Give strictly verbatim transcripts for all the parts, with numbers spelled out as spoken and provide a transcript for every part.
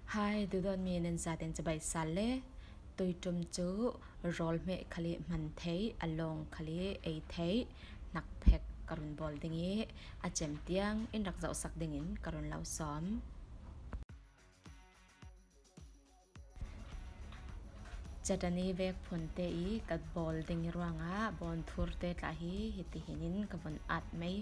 Hai, duhdawtmi nan zaten cibai sal le. Tuitum cu rawlhmeh khal i hman theih, a lawng khal i ei theih, hnakphek ka run bawl ding i, a cem tiang in rak zohsak dingin ka run lo sawm. Chutney vek phunte i ka bawl ding i ruangah bawnthurte tla hi hitihin in ka vun at mei.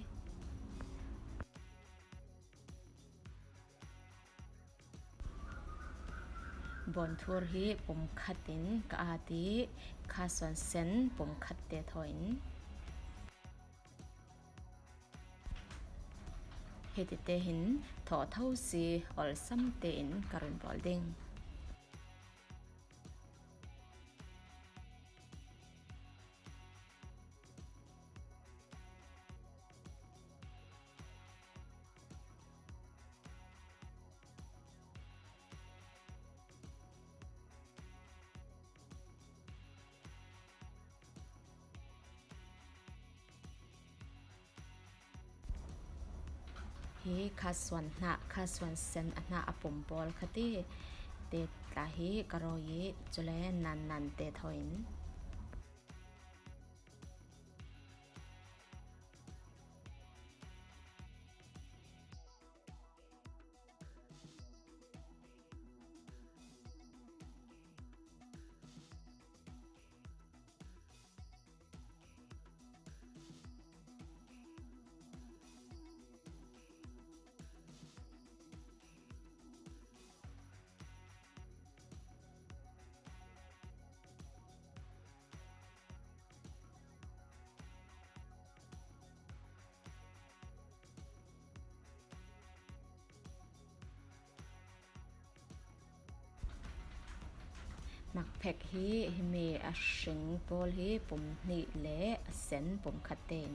Bawnthur hi pumkhat in ka at i, khasuan sen pumkhat te thaw in. Hitite hin thawhtho si olsam tein ka run bawl ding. Hi khasuan hnah, khasuan sen a hnah a pum pawl kha ti te tla hi ka rawi i, cule nan nan te thaw in. Hmakphek hi himi a hring pawl hi pum hnih le a sen pum khat tein.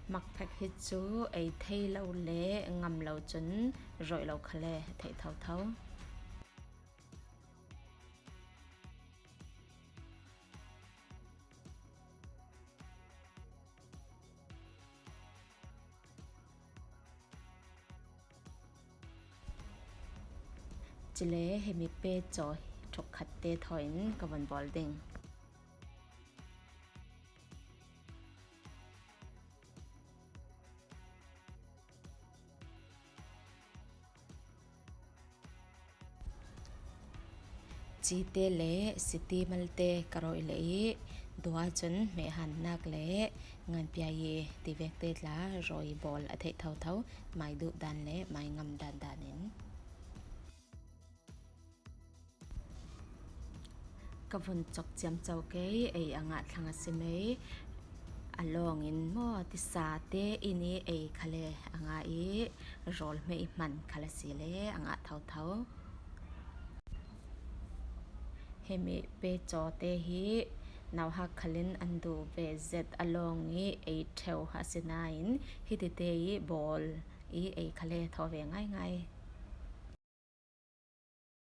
Hmakphek hi cu ei thei lo le ngam lo cun rawih lo khal le theih thotho. Cule himi pe caw ṭhukkhat te thaw in ka van bawl ding. Cite le siti malte ka rawi le i, dua cun hmehhannak le nganpiai i tivekte tla rawi bawl a theih thotho, mai duh dan le mai ngam dan dan in. Ka vun cawk ciamco kei, ei a ngah thlang a si mei. A lawng in maw tisa te in i ei khal le a ngah i, rawl hmeh i hman khal a si le a ngah thotho. Himi pe caw te hi nauhak khal in an duh ve zet, a lawng i ei ṭheu a si nain hitite i bawl i ei khal le thaw ve ngaingai.